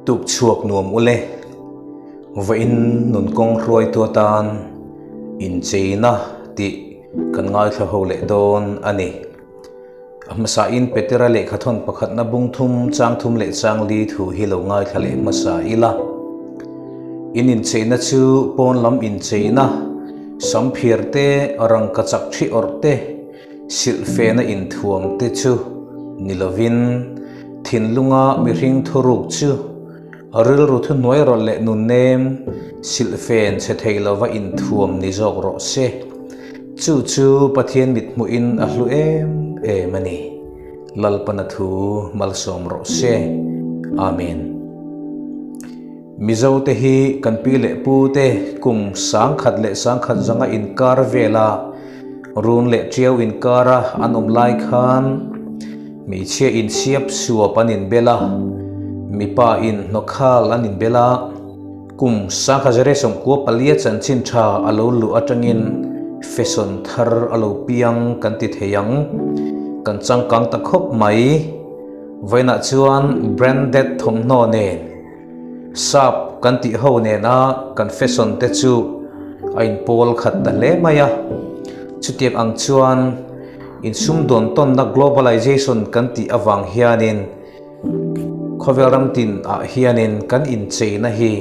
Tuk chhuak nuam ule. Vawiin nunkawng hruaitu atan incheina tih kan ngaithla ho leh dawn a ni. A hmasain Petera lehkhathawn pakhatna bung thum, chang thum leh chang li thu hi lo ngaithla leh hmasa ila. In incheina chu pawn lam incheina, samphiar te, rangkachak thi awrh te, silhfena inthuam te chu ni lovin thinlunga mihring thuruk chu rilru thuhnuai rawlh leh nunnem silhfen chhe thei lova inthuam ni zawk rawh se. Chu chu Pathian mithmuhin a hlu em em a ni. Lalpana thu malsawm rawh se. Amen. Mizo te hi kan pi leh pu te kum sangkhat leh sangkhat zanga inkar vela run leh tiau inkara an awm lai khan hmeichhia insiap suap an inbel a, mipa in hnawkhal an inbel a. Kum 1994 chanchin tha a lo luh atangin fashion thar a lo piang kan ti thei ang. Kan changkang ta khawp mai. Vawiinah chuan branded thawmhnaw nen, sap kan tih ho nena kan fashion te chu a inpawl khat ta hle mai a. Chutiang ang chuan insumdawn tawnna globalization kan tih avang hianin Khawvel ram tin ah hianin kan incheina hi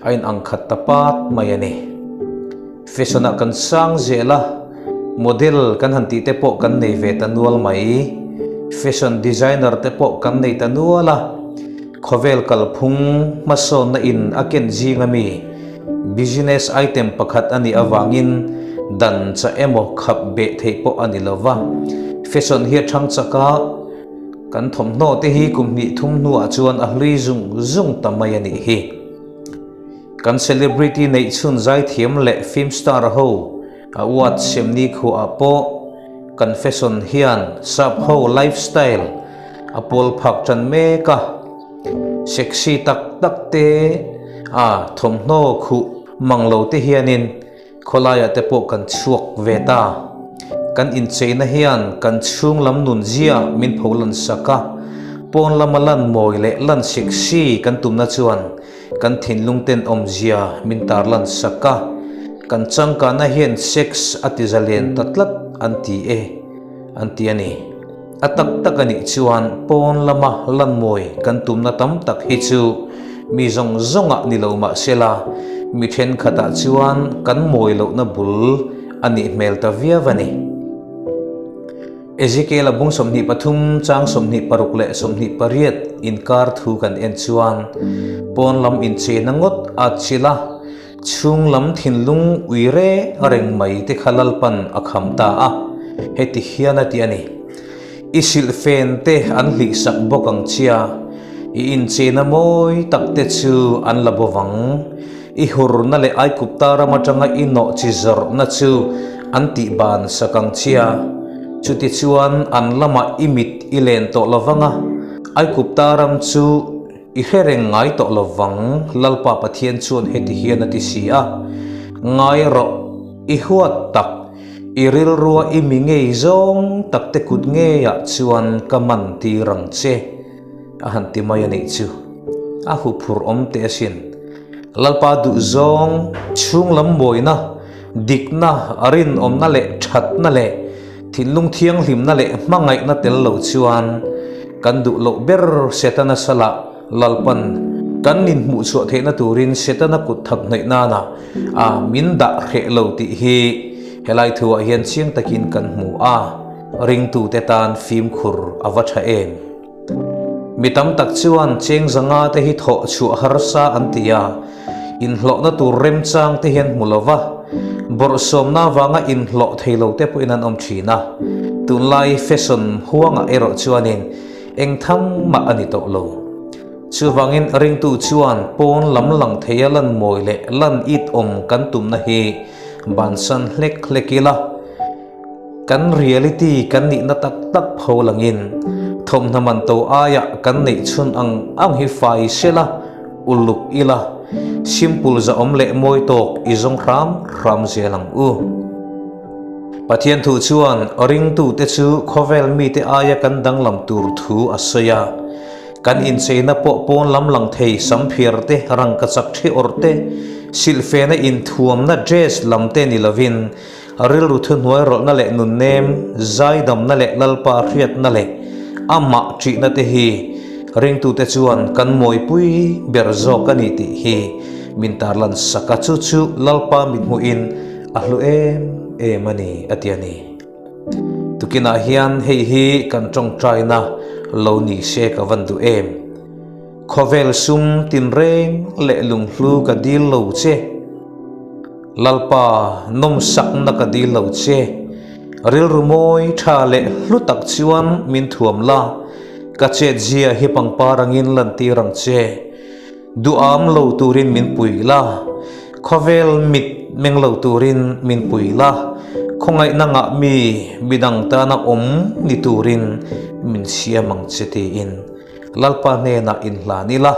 a inang khat ta pat mai a ni. Fashion ah kan sang zel a, model kan han tih te pawh kan nei ve ta nual mai. Fashion designer te pawh kan nei ta nual a, khawvel kalphung hmasawnna in a ken zing ami business item pakhat a nih avangin dan cha emaw khap beh theih pawh a ni lo va. Fashion hi a thang chak a. Kan thawmhnaw te hi kum hnih thum hnuah chuan a hlui zung zung ta mai a nih hi. Kan celebrity neih chhun zaithiam leh film star ho a uat semni khuaah pawh kan fashion hian sap ho lifestyle a pawl phak tan mek a. Sexy tak tak te a thawmhnaw khuh mang lo te hianin Khawlaiah te pawh kan chhuak ve ta. Kan incheina hian kan chhung lam nun zia min pho lan sak a, pawn lama lan mawi leh lan sexy kan tumna chuan kan thinlung ten awmzia min tar lan sak a, kan changkana hian sex a ti zalen ta tlat an ti e an ti a ni. A tak tak a nih chuan pawn lama lan mawi kan tumna tam tak hi chu mi zawng zawngah ni lo mah sela, mi thenkhatah chuan kan mawi lohna bul a nih hmel ta viau a ni. Ezekiel-a bung 23 chang 26 leh 28 inkar thu kan en chuan pawn lam incheina ngawt a chilh a, Chhung lam thinlung ui reng reng mai te kha Lalpan a kham ta a, heti hian a ti a ni. I silhfen te an hlihsak bawk ang chia, i incheina mawi tak te chu an la bo vang. I hurna leh Aigupta ram atanga i nawh chi zawrhna chu an tihban sak ang chia, chutichuan an lamah i mit i len tawh lo vang a, Aigupta ram chu I hre reng ngai tawh lo vang, Lalpa Pathian chuan heti hian a ti si a, Ngai rawh, i huat tak, i rilrua i mi ngei zawng tak te kut ngeiah chuan ka man tir ang che, a han ti mai a nih chu. A huphurh awm teh asin. Lalpa duhzawng, chhunglam mawina, dikna, rinawmna leh thatna leh thinlung thianghlimna leh hmangaihna tel lo chuan kan duh loh ber Setana salah Lalpan kan inhmuh chhuah theihna turin Setana kut thak hnaih nana a min dah hreh lo tih hi helai thuah hian chiang takin kan hmu a, ringtute tan fimkhur a va tha em? Mi tam tak chuan cheng zanga te hi thawh chhuah harsa an ti a, inhlawhna tur remchang te hian hmu lo va, bawrhsawmna avanga inhlawh thei lo te pawhin an awm thin a. Tunlai fashion huangah erawh chuanin eng tham mah a ni tawh lo. Chuvangin ringtu chuan pawn lam lang theia lan mawi leh lan it awm kan tumna hi bansan hlek hlek ila, Kan reality kan nihna tak tak pho langin thawmhnaw man to aia kan neih chhun ang ang hi fai sela, uluk ila, simple zahawm leh mawi tawk i zawng hram hram zel ang u. Pathian thu chuan ringtute chu khawvel mite aia kan danglam tur thu a sawi a. Kan incheina pawh pawn lam lang thei samphiar te, rangkachak thi awrh te, silhfena inthuamna dress lam te ni lovin rilru thuhnuai rawlhna leh nunnem, zaidamna leh Lalpa hriatna leh amah ṭihna te hi ringtute chuan kan mawipui ber zawk a ni tih hi min tarlan sak a, chu chu Lalpa mithmuhin a hlu em em a ni a ti a ni. Tukinah hian hei hi kan tawngtaina lo ni se ka van duh em? Khawvel sum tinreng leh lunghlu ka dil lo che. Lalpa nawmsakna ka dil lo che. Rilru mawi tha leh hlu tak chuan min thuam la, ka chetzia hi pangpar angin lantir ang che. Duham lo turin min pui la, khawvel mit meng lo turin min pui la, khawngaihna ngah mi midang tana awm ni turin min siam ang che tiin Lalpa hnenah inhlan ila,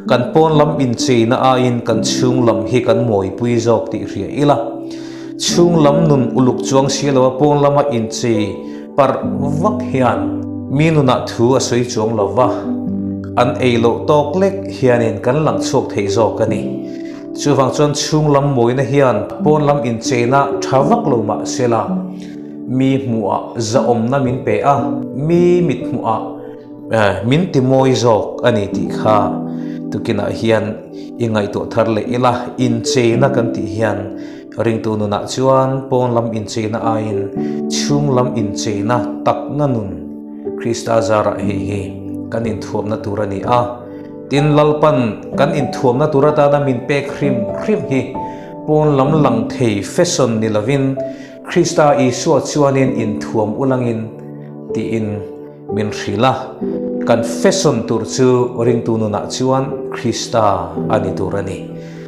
kan pawn lam incheina aiin kan chhung lam hi kan mawipui zawk tih hria ila, chhung lam nun uluk chuang si loa pawn lama inchei Parh vak hian mi nunah thu a sawi chuang lo va, an ei loh tawk lek hianin kan lang chhuak thei zawk a ni. Chuvang chuan chhung lam mawina hian pawn lam incheina tha vak lo mah sela, mi hmuhah zahawmna min pe a, mi mit hmuhah min ti mawi zawk a ni tih kha tukinah hian i ngaihtuah thar leh ila, incheina kan tih hian Ringtu nunah chuan pawn lam incheina aiin chhung lam incheina takna nun Krista zarah hei hi kan inthuamna tur a ni a. Tin, Lalpan kan inthuamna tur atana min pek hrim hrim hi pawn lam lang thei fashion ni lovin Krista Isua chuanin inthuam ulangin tiin min hrilh a. Kan fashion tur chu ringtu nunah chuan Krista a ni tur a ni.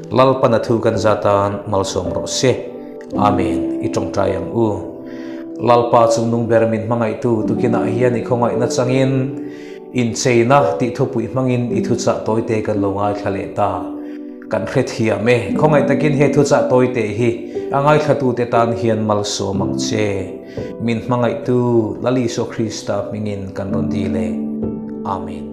Lalpan a thu kan zatan malsawm rawh se. Amen. I tawngtai ang u. Lalpa chungnung ber min hmangaihtu tukinah hian i khawngaihna changin incheina tih thupui hmangin i thuchah tawite kan lo ngaithla leh ta. Kan hrethiam e. Khawngaih takin he thuchah tawite hi a ngaithlatute tan hian malsawm ang che. Min hmangaihtu Lal Isua Krista hmingin kan rawn dil e. Amen.